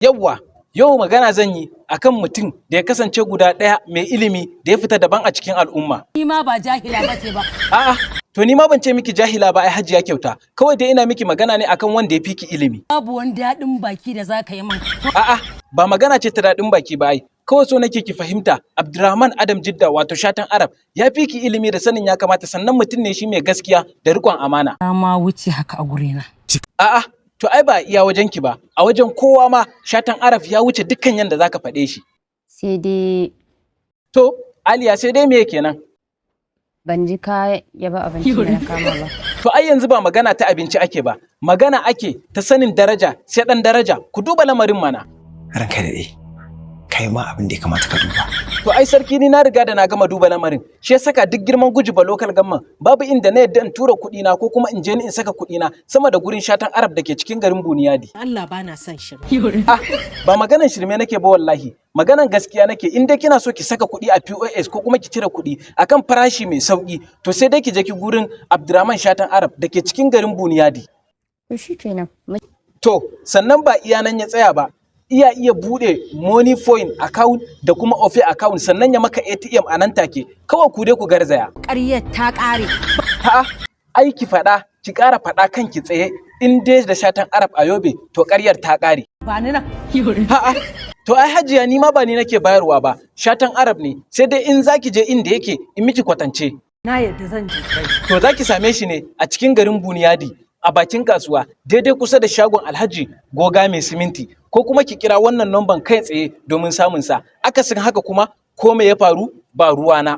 Yawwa, yau magana zan yi akan mutum da ya kasance guda ɗaya mai ilimi da ya fita daban a cikin al'umma. Ni ma ba jahila ba ce ba. A'a, to ni ma ban ce miki jahila ba ai, Hajiya Kyauta. Kawai dai ina miki magana ne akan wanda ya fi ki ilimi. Babu wani daɗin baki da za ka yi min. A'a, ba magana ce ta daɗin baki ba ai. Kawai so nake ki fahimta, Abdulrahman Adam Jidda, wato Shatan Arab, ya fi ki ilimi da sanin ya kamata, sannan mutum ne shi mai gaskiya da riƙon amana. Na ma wuce haka a gurina. A'a, to ai ba iya wajen ki ba, a wajen kowa ma Shatan Arab ya wuce dukkan yanda zaka faɗe shi. Sai dai. To, Aliya, sai dai me kenan? Ban ji ka yaba abincin da na kama ba. To ai yanzu ba magana ta abinci ake ba, magana ake ta sanin daraja sai ɗan daraja, ku duba lamarin mana. Ranka daɗe, kai ma abin da ya kamata ka duba. To ai sarki, ni na riga da na gama duba lamarin. Shi ya saka duk girman Gujba Local Government babu inda na yadda in tura kuɗi na ko kuma in je ni in saka kuɗi na sama da gurin Shatan Arab da ke cikin garin Buniyadi. Allah, ba na son shi. Ah, ba maganan shirme nake ba wallahi, maganan gaskiya nake. In dai kina so ki saka kuɗi a POS ko kuma ki cire kuɗi akan farashi mai sauki, to sai dai ki je ki gurin Abdurrahman Shatan Arab da ke cikin garin Buniyadi. To shikenan. To, sannan ba iya nan ya tsaya ba, iya buɗe Moniepoint account da kuma Opay account, sannan ya maka ATM a nan take. Kawai ku dai ku garzaya. Ƙaryar ta ƙare. A'a, ai ki faɗa, ki ƙara faɗa kanki tsaye, in dai da Shatan Arab a Yobe, to ƙaryar ta ƙare. Ba ni nan. A'a, to ai Hajiya, ni ma ba ni nake bayarwa ba, Shatan Arab ne, sai dai in zaki je inda yake in miki kwatance. Na yadda, zan je. To zaki same shi ne a cikin garin Buniyadi, a bakin kasuwa, daidai kusa da shagon Alhaji Goga mai siminti, ko kuma ki kira wannan namban kai tsaye domin samun sa. Akasin haka kuma, ko me ya faru ba ruwana.